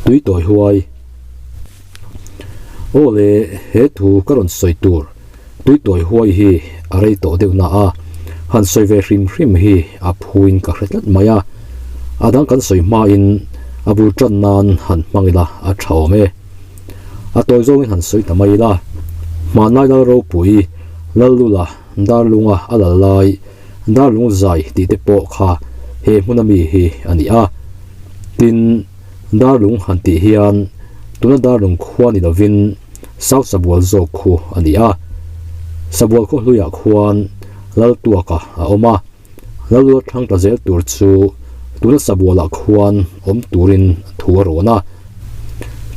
Tui tawi huai. Aw le, he thu ka rawn sawi tur tui tawi huai hi a rei tawh deuh na a, han sawi ve hrim hrim hi a phuin ka hre tlat mai a. A dang kan sawi hmain a bul tan nan han hmang ila a tha awm e. A tawi zawngin han sawi ta mai ila, Hmanlai Lal ropui Lallula Darlunga a lal lai Darlung zai tih te pawh kha he hmuna mi hi a ni a. Tin, Darlung han tih hian tuna Darlung khua ni lovin South Sabual zawk khu a ni a. Sabual khaw hluiah khuan Laltuaka a awm a. Lalua thlang ta zel tur chu tuna Sabualah khuan awm turin thu a rawn a.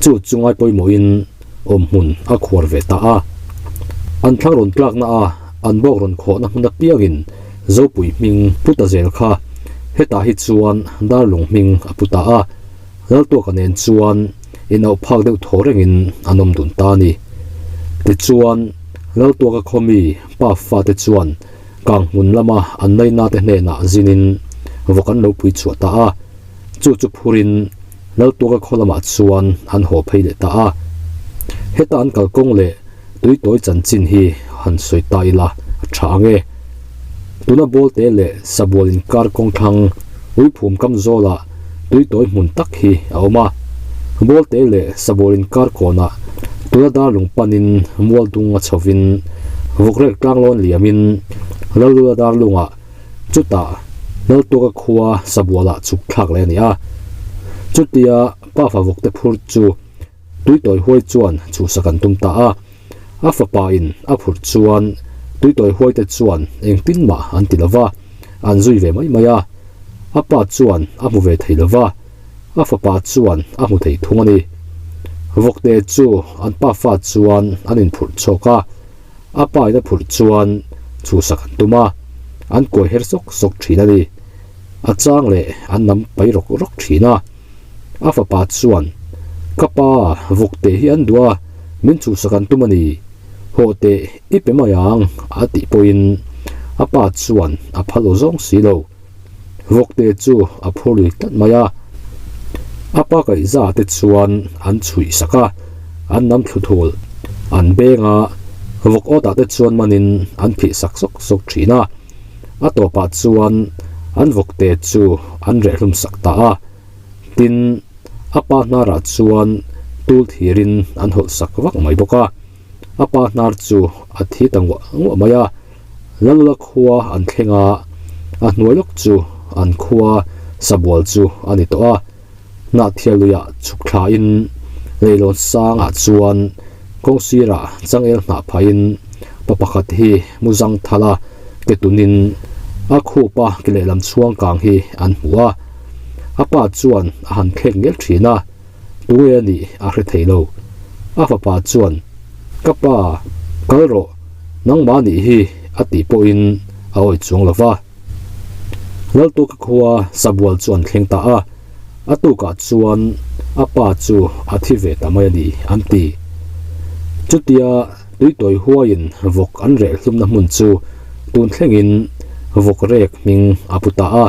Chu chu ngai pawimawhin awmhmun a khuar ve ta a. An thlang rawn tlakna a an bawk rawn khawhna hmun apiangin Zopui hming pu ta zel kha hetah hi chuan Darlung hming a pu ta a. Laltuaka nen chuan inauh phak deuh thaw rengin an awm dun ta a ni. Tichuan, Laltuaka khawmi pa fate chuan kang hmun lama an nainate hnenah zinin vawk an lo pui chhuah ta a. Chu chu phurin Laltuaka khaw lamah chuan an haw phei leh ta a. Heta an kalkawng leh tuitawi chanchin hi han sawi ta ila a tha ang e. Tuna Bawlte leh Sabual inkar kawng thlang Uiphum kam zawlah tuitawi hmun tak hi a awm a. Bawlte leh Sabual inkar kawnah tuna darlung panin mualdung a chhovin Vawkrek tlanglawn liamin Lalula darlungah Chutah Laltuaka khua Sabualah chhuk thlak leh a ni a. Chutia pa favawkte phur chu Tuitawi huai chuan chhuhsak an tum ta a. A fapain a phurh chuan Tuitawi huaite chuan engtin mah an ti lo va, an zui ve mai mai a. A pa chuan a hmu ve thei lo va, a fapa chuan a hmu thei thung a ni. Vawkte chu an pa fa chuan an inphurh chhawk a. A pa in a phurh chuan chhuhsak an tum a, an kuai her sawk sawk thin a ni. A chang leh an nam pai rawk rawk thin a. A fapa chuan, Ka pa, vawk teh hi an duh a, min chhuhsak an tum a ni. Hawh teh i pe mai ang, a tih pawhin a pa chuan a phal aw zawng si lo. Vawk te chu a phur lui tlat mai a. A pa kaihza te chuan an chhuih sak a, an nam thlu thul. An beng a, vawk awtah te chuan manin an phih sak sawk sawk thin a. A tawpah chuan an vawk te chu an reh hlum sak ta a. Tin, a pa hnarah chuan tul thirin an hawlh sak vak mai bawk a. A pa hnar chu a thi ta nguah nguah mai a. Lalula khua an thleng a, a hnuai lawk chu an khua Sabual chu a ni tawh a. Hnahthial luiah chhuk thlain leilawn sangah chuan kawng sirah changel hnah phahin pa pakhat hi muzang thala ke tunin a khupa ke lehlam chhuang kang hi an hmu a. A pa chuan a han thlek ngel thin a, tunge a nih a hre thei lo. A fapa chuan, Ka pa, kal rawh, nangmah nih hi a tih pawhin a awih chuang lo va. Laltuka khua Sabual chu an thleng ta a, a tukah chuan a pa chu a thi ve ta mai a ni an ti. Chutia tuitawi huaiin vawk an reh hlumna hmun chu tun thlengin vawk rek hming a pu ta a.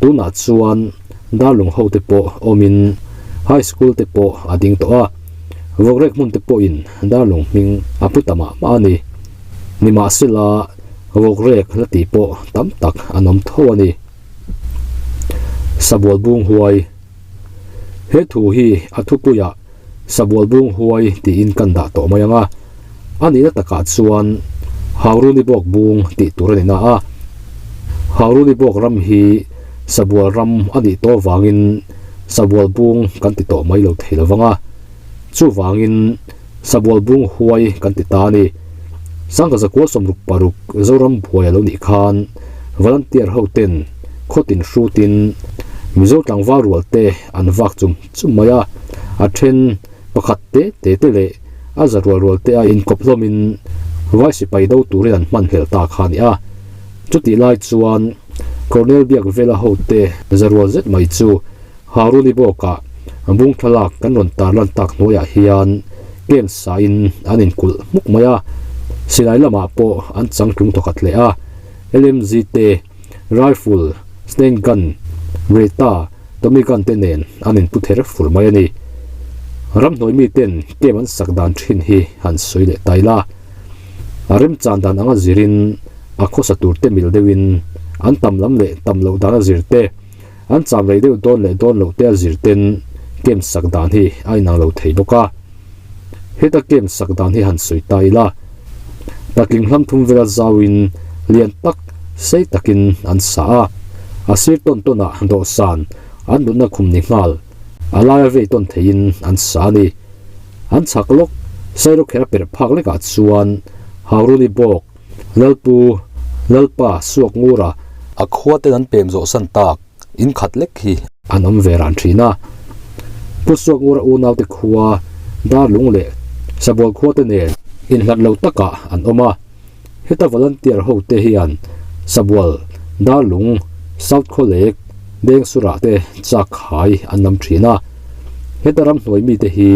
Tunah chuan darlung ho te pawh awmin high school te pawh a ding tawh a, vawkrek hmun te pawhin darlung hming a pu ta mah mah a ni. Nimahsela vawkrek la tih pawh tam tak an awm tho a ni. Sabual bung huai He thu hi a thupuiah Sabual bung huai tiin kan dah tawh mai ang a, a nihna takah chuan Hauruni bawk bung tih tur a ni na a. Hauruni bawk ram hi Sabual ram a nih tawh avangin Sabual bung kan ti tawh mai lo thei lo vang a. Chuvangin Sabual bung huai kan ti ta a ni. Sangkazakua 66 Zoram buai a lo nih khan volunteer ho ten khawtin hrutin Mizo tlangval rual te an vak chum chum mai a, a then pakhat te te te leh a za rual rual te a inkawp hlawmin vai sipai do turin an hman hlel ta kha a ni a. Chutih lai chuan Colonel Biakvela ho te za rual zet mai chu Haruni bawkah bung thlalak kan rawn tarlan tak hnuaiah hian camp sain an inkulh hmuk mai a, silai lamah pawh an changtlung thawkhat hle a, LMG te, Rifle, Sten Gun, Beretta, Tommy Gun te nen an inpu ther fur mai a ni. Ramhnuai miten camp an sak dan thin hi han sawi leh ta ila. A remchan dan anga zirin a khawsa tur te mil deuhin an tam lam leh tam loh dan a zir te, an cham rei deuh dawn leh dawn loh te a zir ten camp sak dan hi a inang lo thei bawk a. Heta camp sak dan hi han sawi ta ila, patling hlam thum vela zauin lian tak sei takin an sa a, a sir tawn tawnah dawhsan an mutna khum ni nghal a laia vei tawn theiin an sa a ni. An chhak lawk Sairawkher a perh phak lekah chuan Hauruni bawk Lalpu Lalpa Suak Ngura a khua ten an pem zawh san tak in khat lek hi an awm ve ran thin a. Pu Suak Ngura unaute khua Darlung leh Sabual khua te nen inhlat lo takah an awm a. Heta volunteer ho te hian Sabual, Darlung, South Khawlek, Dengsurah te chak khai an lam thin a. Heta ramhnuai mite hi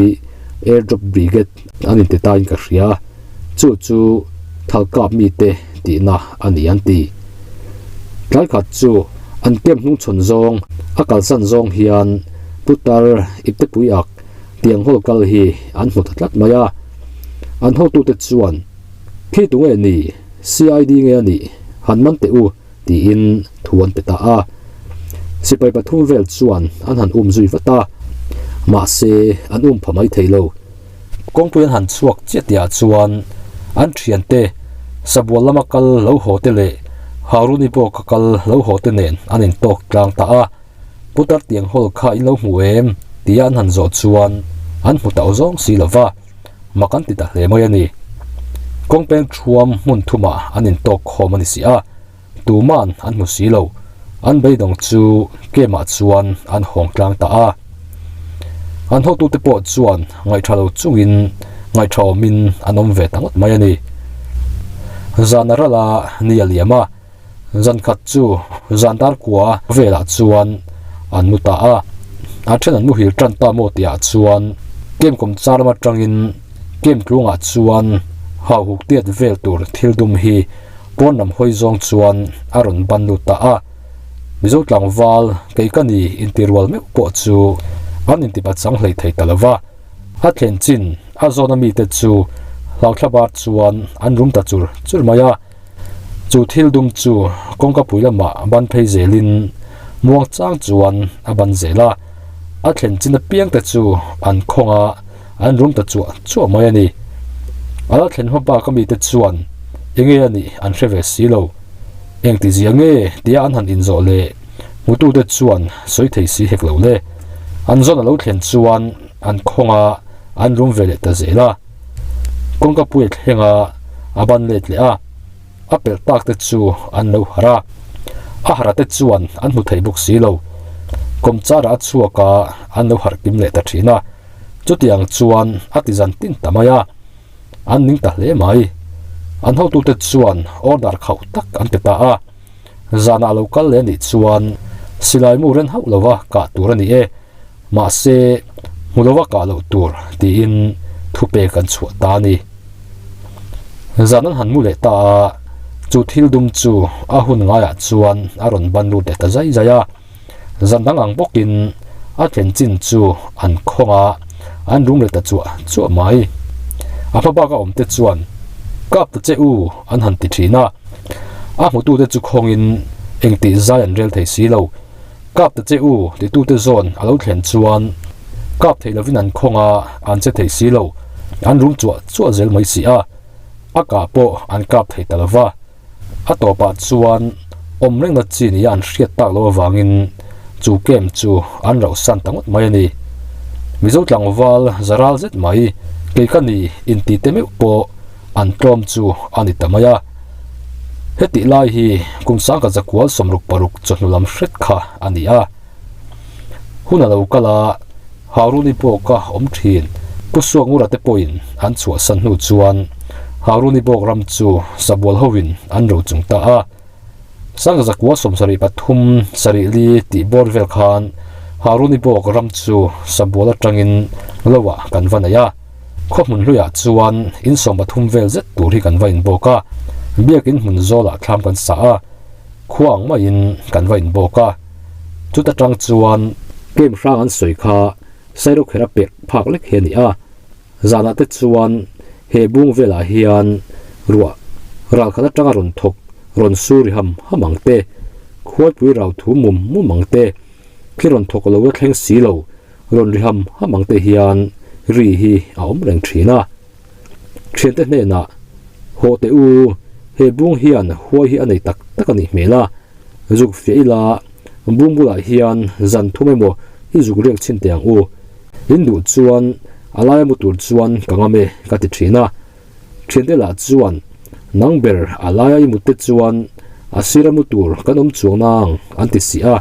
Airdrop Brigade an inti tain ka hria. Chu chu thalkap mite tihna a ni an ti. Tlai khat chu an camp hnung chhawn zawng a kalsan zawng hian putar iptepui ak tiang hawl kal hi an hmu ta tlat mai a. An hotute chuan Khi tu nge ni? CID nge a nih? Han man teh u tiin thu an pe ta a. Sipai pathum vel chuan an han um zui vat a, mahse an um pha mai thei lo. Kawngpui an han chhuak chiah tihah chuan an thiante Sabual lama kal lo haw te leh Haruni pawh ka kal lo haw te nen an intawk tlang ta a. Putar tiang hawl kha in lo hmu em? tia an han zawh chuan an hmu tauh zawng si lo va, mak an ti ta hle mai a ni. Kawngpeng thuam hmun thumah an intawk khawm a ni si a, tuman an hmu si lo. An beidawng chu kemah chuan an hawng tlang ta a. An hotute pawh chuan ngaihṭha lo chungin ngaihṭha awmin an awm ve ta ngawt mai a ni. Zan a ral a, ni a liam a. Zan khat chu zan dar kua velah chuan an mu ta a, a then an muhil tan ta maw tihah chuan kem kawm char lam atangin kem tlungah chuan hauhuk tiat vel tur thil dum hi pawn lam hawi zawng chuan a rawn ban lut ta a. Mizo tlangval kei ka ni intirual meuh pawh chu an intipachang hlei thei ta lo va. A thlen chin a zawna mite chu hlauthla bar chuan an rum ta chur chur mai a. Chu thil dum chu kawngka pui lamah ban phei zelin muang chang chuan a ban zel a, a thlen chin apiang te chu an khawng a, an rum ta chuah chuah mai a ni. A la thlen hma bak ami te chuan enge a nih an hre ve si lo. Engti zia nge tia an han inzawh leh hmutute chuan sawi thei si hek lo le. An zawn a lo thlen chuan an khawng a, an rum ve leh ta zel a. Kawngka pui a thleng a, a ban let leh a, a pelh tak te chu an lo harh a, a harh a te chuan an hmu thei bawk si lo. Kawmchar ah a chhuak a, an lo harh kim leh ta thin a, chutiang chuan a ti zan tin ta mai a, an ning ta hle mai. An hotute chuan order khauh tak an pe ta a, zanah lo kal leh a nih chuan silai mu ren hauh lova kah tur a ni e. Mahse, hmu lova kah loh tur tiin thupek an chhuah ta a ni. Zan an han mu leh ta a, chu thil dum chu a hun ngaiah chuan a rawn ban lut leh ta zai zai a. Zan dang ang bawkin a thlen chin chu an khawng a, an rum leh ta chuah chuah mai. A hma baka awmte chuan, Kap ta che u an han ti thin a. A hmutute chu khawngin engtih zai an rel thei si lo. Kap ta che u titute zawn a lo thlen chuan kap thei lovin an khawng a, an che thei si lo, an rum chuah chuah zel mai si a, a kah pawh an kap thei ta lo va. A tawpah chuan awm rengna chi nia an hriat tak loh avangin chu camp chu an rauhsan ta ngawt mai a ni. Mizo tlangval za ral zet mai, kei ka ni intite meuh pawh an tlawm chu a ni ta mai a. Hetih lai hi kum sangkhat zakual 66 chawhnu lam hret kha a ni a. Hun a lo kal a, Haruni pawh ka awm thin. Pu Suakngura te pawhin an chhuahsan hnu chuan Haruni bawk ram chu Sabual hovin an ro chung ta a. Sangkhat zakual 73 sarih li tih bawr vel khan Haruni bawk ram chu Sabual atangin loah kan va nei a. Khaw hmun hluiah chuan in 13 vel zet tur hi kan va inbawk a, biakin hmun zawlah thlam kan sa a, khua ang maiin kan va inbawk a. Chuta tang chuan. Game hrang an sawi kha. Sairawkherh a perh phak lek hi a ni a. Zanah te chuan he bung velah hian ruah ral khat atanga rawn thawk rawn sur ri ham ham ang te, khuaipui rau thu mum mum ang te, thli rawn thawk lo la thleng si lo rawn ri ham ham ang te hian ri hi a awm reng thin a. Thiante hnenah, Haw teh u, he bung hian huai hi a nei tak tak a nih hmel a, zuk fiah ila bung bulah hian zan thum emaw i zuk riak chhin teh ang u. In duh chuan a laia mu tur chuan ka ngam e ka ti thin a. Thiante lah chuan nang ber a laia i mut te chuan a sira mu tur kan awm chuang nang an ti si a,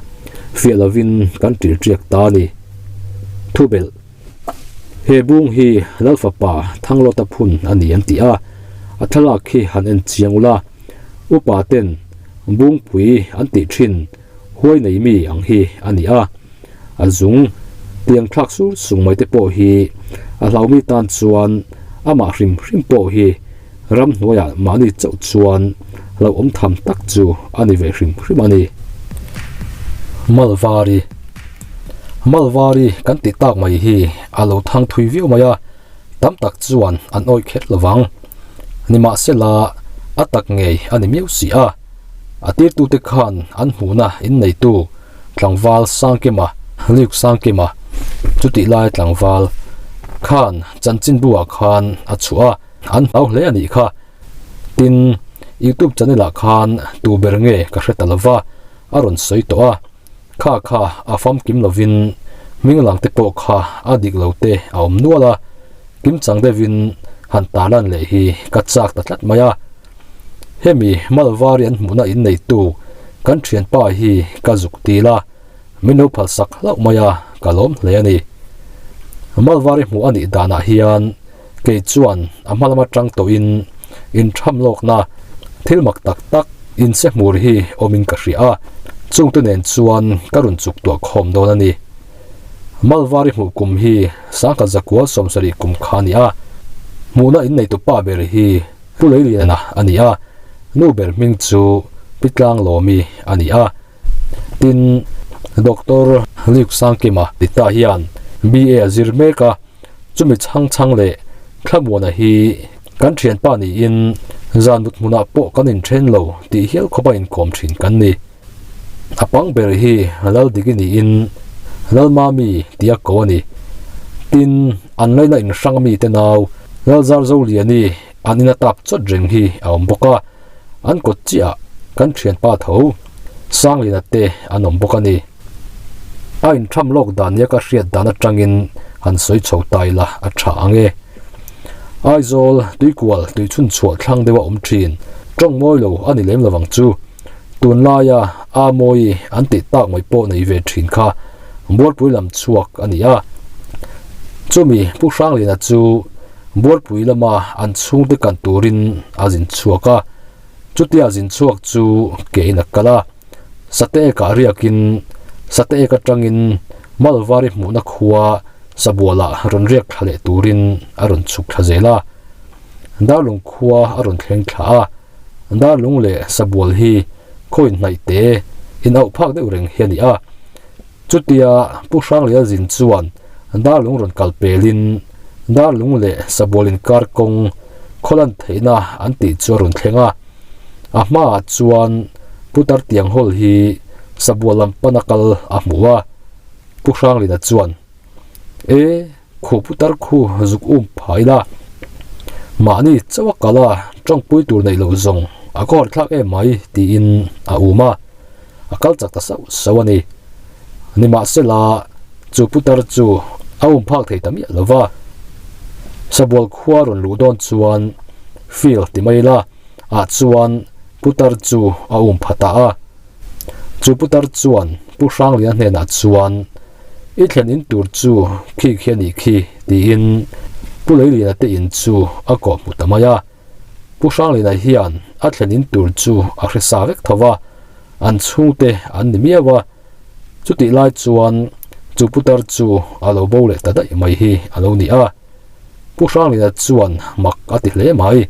fiah lovin kan ṭil ṭiak ta a ni. Thubelh. He bung hi Lal fapa Thanglawta phun a ni an ti a, a thlalak khi han en chiang ula, upa ten bungpui an tih thin huai nei mi ang hi a ni a, a zung tiang thlak sur sung mai te pawh hi a hlaumi tan chuan amah hrim hrim pawh hi ramhnuaiah mahni chauh chuan lo awm tham tak chu a ni ve hrim hrim a ni. Malvari Malvari kan tih tak mai hi a lo thang thui viau mai a, tam tak chuan an awih kher lo vang. Nimahsela a tak ngei a ni miau si a, a tirtute khan an hmuhna inneitu tlangval Sangkima, Luke Sangkima, chutih lai tlangval khan chanchinbu-ah khan a chhuah a, an hlau hle a nih kha. Tin, YouTube channel-ah khan tu ber nge ka hre ta lo va, a rawn sawi tawh a. Kha kha a famkim lovin hming lang te pawh kha a dik lo te a awm nual a, kimchang deuhin han tarlan leh hi ka chak ta tlat mai a. Hemi Malvari an hmuhna in neitu kan thianpa hi ka zuk til a, min lo phalsak hlauh mai a, ka lawm hle a ni. Malvari hmuh a nih danah hian kei chuan a hma lama tang tawhin intham lawkna thil mak tak tak inse hmur hi awmin ka hria a, chungte nen chuan ka rawn chuk tuah khawm dawn a ni. Malvari hmuh kum hi sangkhat zakua 70 kum kha a ni a, hmuhna inneitu pa ber hi Pu Leiliana a ni a, nu ber hming chu Pi Tlanglawmi a ni a. Tin, Doctor Luke Sangkima ti ta hian BA a zir mek a, chumi chhang chhang leh Thlamuana hi kan thianpa niin zan mut hmunah pawh kan inthen lo tih hial khawpa inkawm thin kan ni. A pang ber hi Laldiki niin Lalmami tia ko a ni. Tin, an ngaina inhrang mite nau Lalzarzoliani an ina tap chawt reng hi a awm bawk a, an kawt chiah kan thianpa tho Sanglina te an awm bawk a ni. A intham lawk dan nia ka hriat dan atangin han sawi chho ta ila a tha ang e. Aizawl tuikual tuichhun chhuah thlang deuh a awm thin, tawng mawi lo a ni lem lovang chu. Tunlaia a mawi an tih tak mai pawh nei ve thin kha Buarpui lam chhuak a ni a. Chumi Pu Hrangliana chu Buarpui lama an chhungte kan turin a zin chhuak a, chutia zin chhuak chu kein a kal a. Sateek ah riakin Sateek atangin Malvari hmuhna khua Sabualah rawn riak thla leh turin a rawn chhuk thla zel a. Darlung khua a rawn thleng thla a, Darlung leh Sabual hi khaw inhnaih te in auh phak deuh reng hi a ni a. Chutia Pu Hranglial zin chuan Darlung rawn kal pelin Darlung leh Sabual inkar kawng khawlan theihna an tih chu a rawn thleng a. A hmaah chuan Pu Tartiang Hall hi Sabual lam pana kal a hmu a. Pu Hranglina chuan, E! Khu putar khu zuk um phai la, mahni chauh a kal a, tawngpui tur neih loh zawng a kawr thlak em mai tiin a um a, a kal chak ta sauh sauh a ni. Nimahsela, chu putar chu a um phak thei ta miah lo va, Sabual khua rawn luh dawn chuan field ti mai la ah chuan putar chu a um pha ta a. Chu putar chuan Pu Hrangliana hnenah chuan, I thlen in tur chu khi khi a nih khi, tiin Pu Leiliana te in chu a kawh hmu ta mai a. Pu Hrangliana hian a thlen in tur chu a hre sa vek tho va, an chhungte an ni miau a. Chutih lai chuan chu putar chu a lo bo leh ta daih mai hi a lo ni a. Pu Hrangliana chuan mak a ti hle mai.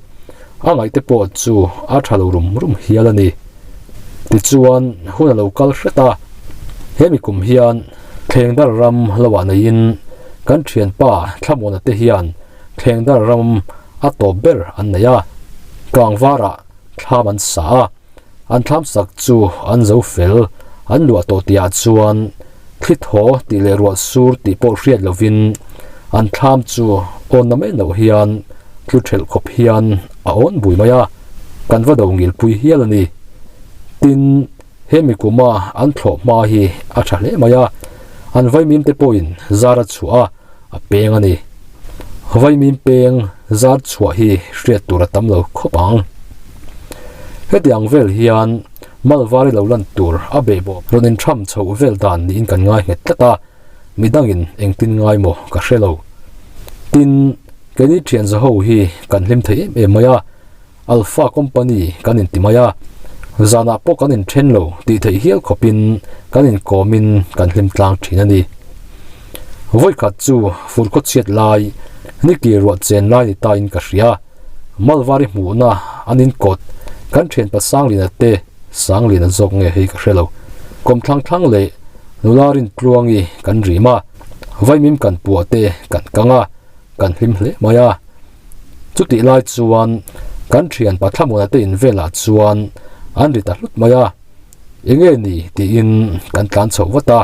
A ngaihte pawh chu a tha lo rum rum hial a ni. Tichuan hun a lo kal hret a, hemi kum hian Thlengdar ram lo ah neiin Kan thianpa Thlamuana te hian Thlengdar ram a tawp ber an nei a, Kangvarah thlam an sa a, an thlam sak chu an zo fel an luah tawh tihah chuan thli thaw tih leh ruah sur tih pawh hriat lovin an thlam chu awn na mai loh hian tlu thelh khawp hian a awn bui mai a, kan va do ngilpui hial a ni. Tin, hemi kuma an thlawh hma hi a tha hle mai a, an vaimim te pawhin zar a chhuah a, a peng a ni. Vaimim peng zar chhuah hi hriat tur a tam lo khawp ang. Heti ang vel hian Malvari lo lan tur a behbawm rawn intham chhoh vel dan niin kan ngai nghet tlat a, midangin engtin ngai maw ka hre lo. Tin, keini thian zaho hi kan hlim thei em em mai a, Alpha Company kan inti mai a, zanah pawh kan inthen lo tih theih hial khawpin kan inkawmin kan hlim tlang thin a ni. Vawikhat chu fur khaw chhiat lai, niki ruah chen lai ni tain ka hria. Malvari hmuhna an inkawt, kan thianpa Sangliana te, Sangliana zawk nge hei ka hre lo, kawmthlang thlang leh nula Rintluangi kan rim a, vaimim kan puah te kan kang a, kan hlim hle mai a. Chutih lai chuan kan thian Pathlamuana te in velah chuan an ri ta hlut mai a, enge ni tiin kan tlan chhoh vat a,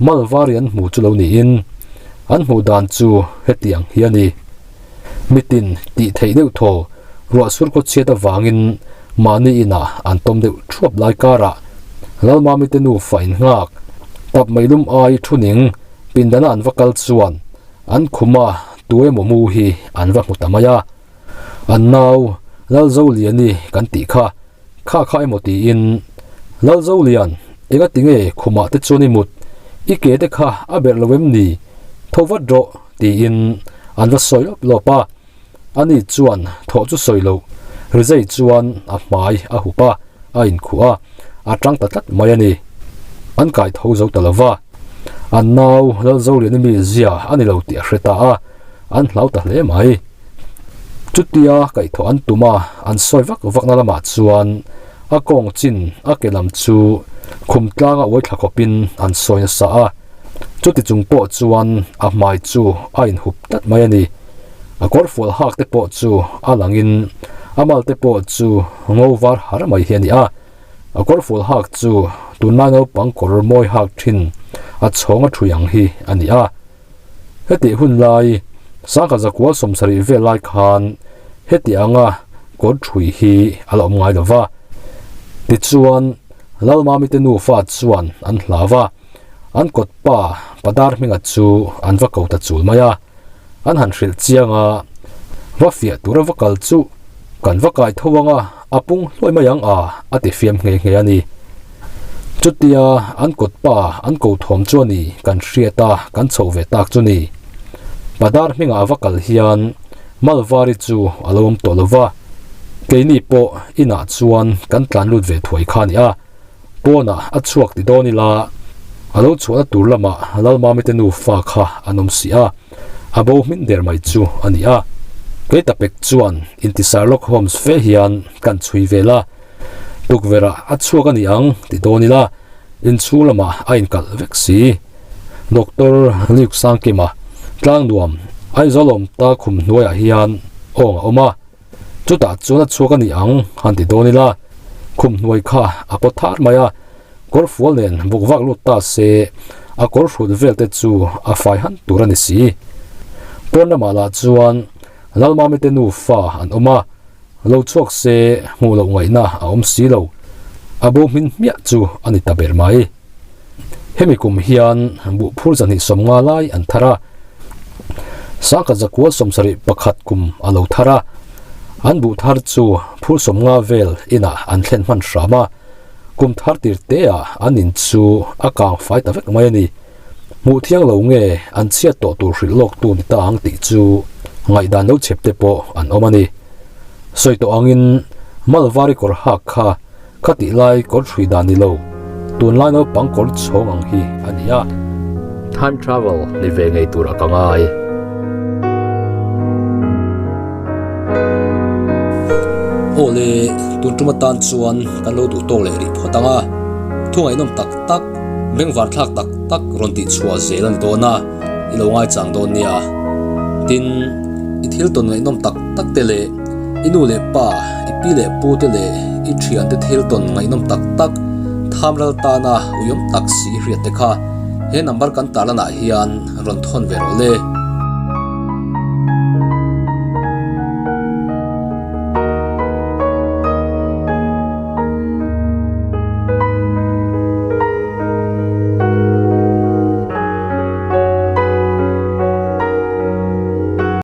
Malvari an hmu chu lo niin an hmuh dan chu hetiang hi a ni. Mitin tih theih deuh thaw ruah sur khaw chhiat avangin mahni inah an tawm deuh thuap lai karah Lalmami te nufa innghak tap meilum ai thu ning pindana an va kal chuan An khuma tu emaw mu hi an va hmu ta mai a, an nau Lalzoliani kan tih kha, kha kha emaw tiin, Lalzolian, enga tinge khumah te chuan i mut, i ke te kha a berh lo em ni, tho vat rawh tiin an va sawi lawp lawp a, ani chuan thawh chu sawi loh, rizai chuan a hmai a hup a, a inkhuh a, a tang ta tlat mai a ni. An kai tho zo ta lo va. An nau Lalzoliani mi zia a ni lo tih a hre ta a, an hlau ta hle mai. Chutia kaihthawh an tum a, an sawi vak vakna lamah chuan a kawng chin a ke lam chu khum tlanga uai thla khawpin an sawi nasa a, chuti chung pawh chuan a hmai chu a inhup tlat mai a ni. A kawrfual hak te pawh chu a langin a mal te pawh chu ngo var har mai hi a ni a. A kawrfual hak chu tunlai naupang kawr mawi hak thin a chhawng a thui ang hi a ni a. Hetih hun lai sangha zakua 70 vel lai khan heti anga kawr thui hi a la awm ngai lo va. Tichuan Lalmami te nufa chuan an hlau a, an kawt pa Padar hminga chu an va ko ta chul mai a. An han hrilh chiang a, va fiah tura va kal chu kan va kai tho ang a, a pung hluai mai ang a, a ti fiam nghe nghe a ni. Chutia an kawt pa an ko thawm chu a ni kan hriat a, kan chhoh ve tak chu ni. Padar hmingah a va kal hian Malvari chu a lo awm tawh lo va, keini pawh inah chuan kan tlan lut ve thuai kha a ni a. Pawnah a chhuak ti dawn ila, a lo chhuahna tur lamah Lalmami te nufa kha an awm si a, a bo hmin der mai chu a ni a. Kei tapek chuan inti Sherlock Holmes fe hian kan chhui vel a, tukverhah a chhuak a ni ang ti dawn ila, inchhung lamah a inkalh vek si. Doctor Luke Sangkima, Tlangnuam, Aizawl awm ta khum hnuaiah hian awng a awm a. Chutah chuan a chhuak a ni ang han ti dawn ila, khum hnuai kha a pawt thar mai a, kawr fual nen buk vak lut ta se a kawr hrut vel te chu a fai han tur a ni si. Pawn lamah lah chuan Lalmami te nufa an awm a, lo chhuak se hmuh loh ngaihna a awm si lo, a bo hmin hmiah chu a ni ta ber mai. Hemi kum hian buh phur 250 lai an thar a, sangkhat zakua 71 kum a lo thar a, an buh thar chu phur 50 vel inah an thlen hman hram a, kum thar tir te ah an in chu a kang fai ta vek mai a ni. Hmuh thiang lo nge an chhiat tawh tur hrilh lawk tu ni ta ang tih chu ngaihdan lo chep te pawh an awm a ni. Sawi tawh angin Malvari kawr hak kha Khatih lai kawr hrui dan ni lo, tunlai naupang kawr chhawng ang hi a ni a. Time travel ni ve ngei turah ka ngai. Aw le, tun tum atan chuan kan lo duh tawk leh rih phawt ang a, thu ngaihnawm tak tak, bengvar thlak tak tak rawn tih chhuah zel a ni dawn a. I lo ngaichang dawn nia. Tin, i thil tawn ngaihnawm tak tak te leh i nu leh pa, i pi leh pu te leh i thian te thil tawn ngaihnawm tak tak thamral tana uiawm tak si i hriat te kha he number kan tarlanah hian rawn thawn ve rawh le.